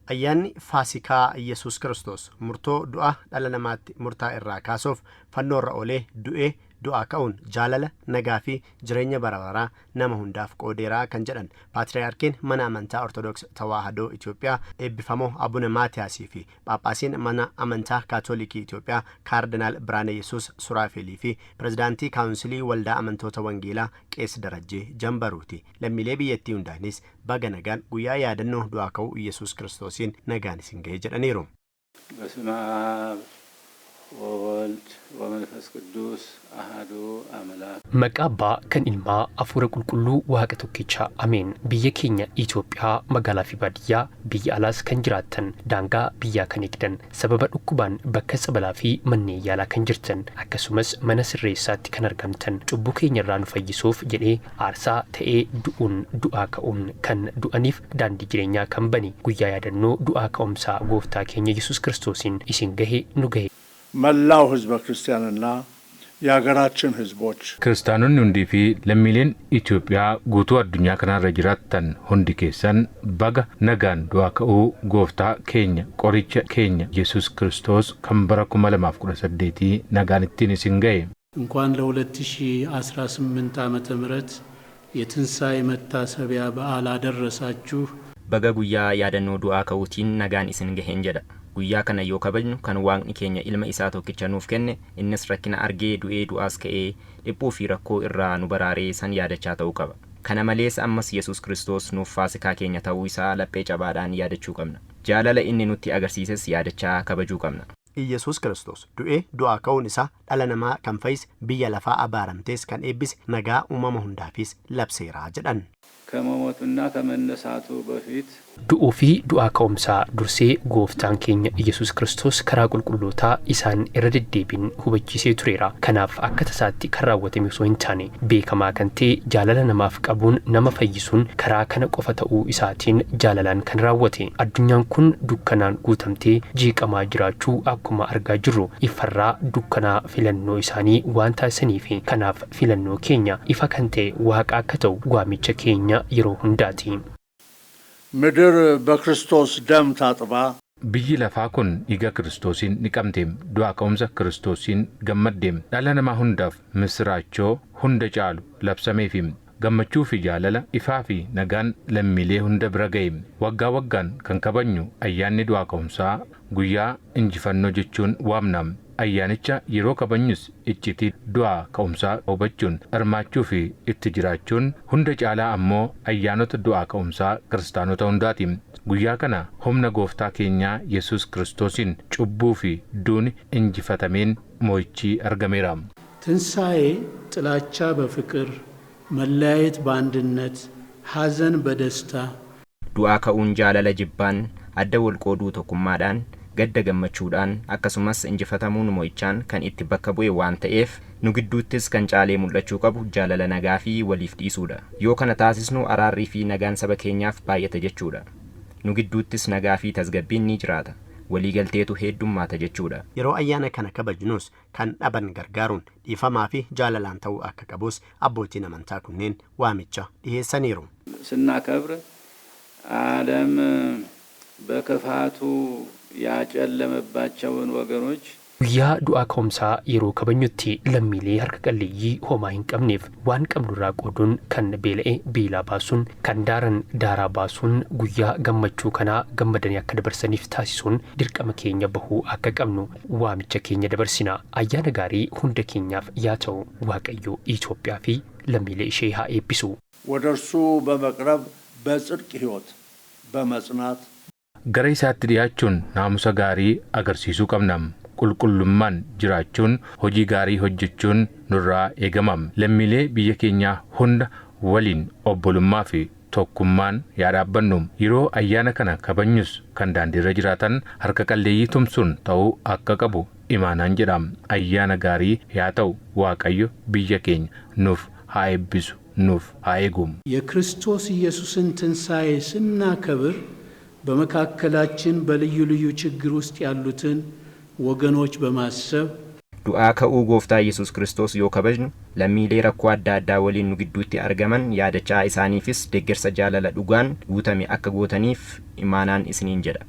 Ayyaanni Faasikaa Iyyasuus Kiristoos murtoo du'a dhala namaatti murtaa'e irraa kaasuuf fannoorra oolee du'ee du'aa ka'uun jaalala, nagaa fi jireenya bara baraa nama hundaaf qoodeera kan jedhan Paatiriyaarkiin Mana Amantaa Ortodoks Tawaahadoo Itiyoophiyaa Eebbifamoo Abuna Maatiyaasii fi Phaaphaasiin Mana Amantaa Kaatoolikii Itiyoophiyaa Kaardinaal Biraaneyesuus Suraafeelii fi Pirezidaantii Kaawunsilii Waldaa Amantoota Wangeelaa Qees Darajjee Jambaruuti. Lammiilee biyyattii hundaanis baga nagaan guyyaa yaadannoo du'aa ka'uu Iyyesuus Kiristoosiin nagaan isin gahe jedhaniiru. በስመ አብ ወወልድ ወመንፈስ ቅዱስ አሐዱ አምላክ። Maqaa Abbaa kan Ilmaa Hafuura Qulqulluu Waaqa tokkicha Ameen. Biyya keenya Itoophiyaa magaalaa fi baadiyyaa, biyya alaas kan jiraattan, daangaa biyyaa kan eegdan, sababa dhukkubaan bakka tsabalaa fi manneen yaalaa kan jirtan, akkasumas mana sirreessaatti kan argamtan, cubbuu keenya irraa nu fayyisuuf jedhee aarsaa ta'ee du'uun du'aa ka'uun kan du'aniif daandii jireenyaa kan bane guyyaa yaadannoo du'aa ka'umsaa gooftaa keenya Yesuus Kiristoosiin isin gahe nu gahe. መላው ሕዝበ ክርስቲያንና የሀገራችን ሕዝቦች Kiristaanonni hundii fi lammiileen Itoophiyaa guutuu addunyaa kanarra jiraattan hundi keessan baga nagaan du'aa ka'uu gooftaa keenya qoricha keenya Yesus Kiristoos kan bara 2018 nagaan ittiin isin ga'e. እንኳን ለ2018 ዓመተ ምህረት የትንሣኤ መታሰቢያ በዓል አደረሳችሁ። Baga guyyaa yaadannoo du'aa ka'uutiin nagaan isin gaheen jedha. Guyyaa kana yoo kabajnu kan Waaqni keenya ilma isaa tokkicha nuuf kenne, innis rakkina argee du'ee du'aas ka'ee dhiphuu fi rakkoo irraa nu baraaree san yaadachaa ta'uu qaba. Kana malees ammas Yesuus Kiristoos nuuf faasikaa keenya ta'uu isaa laphee cabaadhaan yaadachuu qabna. Jaalala inni nutti agarsiises yaadachaa kabajuu qabna. Iyyesuus Kiristoos du'ee du'aa ka'uun isaa dhala namaa kan fayyise, biyya lafaa abaaramtees kan eebbise, nagaa uumama hundaafis labseera jedhan. ከመሞቱና ከመነሳቱ በፊት Du'uu fi du'aa ka'umsaa dursee gooftaan keenya Iyyasuus Kiristoos karaa qulqullootaa isaan irra deddeebiin hubachiisee tureera. Kanaaf akka tasaatti kan raawwatame osoo hin taane, beekamaa kan ta'e jaalala namaaf qabuun nama fayyisuun karaa kana qofa ta'uu isaatiin jaalalaan kan raawwate. Addunyaan kun dukkanaan guutamtee jeeqamaa jiraachuu akkuma argaa jirru, ifarraa dukkanaa filannoo isaanii waan taasisaniif, kanaaf filannoo keenya ifa kan ta'e Waaqa akka ta'u waamicha keenya yeroo hundaati. ምድር በክርስቶስ ደም ታጥባ Biyyi lafaa kun dhiiga Kiristoosiin dhiqamteem, du'aa ka'umsa Kiristoosiin gammaddeem, dhala namaa hundaaf misiraachoo hunda caalu labsameefim, gammachuu fi jaalala, ifaa fi nagaan lammiilee hunda bira ga'e. Waggaa waggaan kan kabajnu ayyaanni du'aa ka'umsaa guyyaa injifannoo jechuun waamna. Ayyaanicha yeroo kabajnus iccitii du'aa ka'umsaa hubachuun, hirmaachuu fi itti jiraachuun hunda caalaa ammoo ayyaanota du'aa ka'umsaa kiristaanota hundaati. Guyyaa kana humna gooftaa keenyaa Yesus Kiristoosiin cubbuu fi duuni injifatameen mo'ichi argameera. ትንሣኤ ጥላቻ በፍቅር፣ መለያየት በአንድነት፣ ሐዘን በደስታ Du'aa ka'uun jaalala jibbaan, adda wal qooduu tokkummaadhaan, gadda gammachuudhaan, akkasumas injifatamuun mo'ichaan kan itti bakka bu'e waan ta'eef, nu gidduuttis kan caalee mul'achuu qabu jaalala, nagaa fi waliif dhiisuudha. Yoo kana taasisnu araarrii fi nagaan saba keenyaaf baay'ata jechuudha. Nu gidduuttis nagaa fi tasgabbiin ni jiraata. Waliigalteetu heddummaata jechuudha. Yeroo ayyaana kana kabajnus kan dhaban gargaaruun dhiifamaa fi jaalalaan ta'uu akka qabus abbootiin amantaa kunneen waamicha dhiheessaniiru. ስናከብር ዓለም በክፋቱ ያጨለመባቸውን ወገኖች Guyyaa du'aa ka'umsaa yeroo kabajnutti lammiilee harka qalleeyyii homaa hin qabneef waan qabnurraa qooduun, kan beela'e beelaa baasuun, kan daaran daaraa baasuun, guyyaa gammachuu kanaa gammadanii akka dabarsaniif taasisuun dirqama keenya bahuu akka qabnu waamicha keenya dabarsina. Ayyaana gaarii hunda keenyaaf yaa ta'u. Waaqayyo Itoophiyaa fi lammiilee ishee haa eebbisu. ወደ እርሱ በመቅረብ በጽድቅ ሕይወት በመጽናት Gara isaatti dhiyaachuun naamusa gaarii agarsiisuu qabna. Qulqullummaan jiraachuun, hojii gaarii hojjechuun nurraa eegama. Lammiilee biyya keenyaa hunda waliin obbolummaa fi tokkummaan yaa dhaabbannu. Yeroo ayyaana kana kabajnus kan daandiirra jiraatan harka qalleeyyii tumsuun ta'uu akka qabu imaanaan jedha. Ayyaana gaarii yaa ta'u. Waaqayyo biyya keenya nuuf haa eebbisu, nuuf haa eegu. የክርስቶስ ኢየሱስን ትንሣኤ ስናከብር በመካከላችን በልዩ ልዩ ችግር ውስጥ ያሉትን ወገኖች በማሰብ Du'aa ka'uu gooftaa Yesuus Kiristoos yoo kabajnu lammiilee rakkoo adda addaa waliin nu gidduutti argaman yaadachaa isaaniifis deeggarsa jaalala dhugaan guutame akka gootaniif imaanaan isiniin jedha.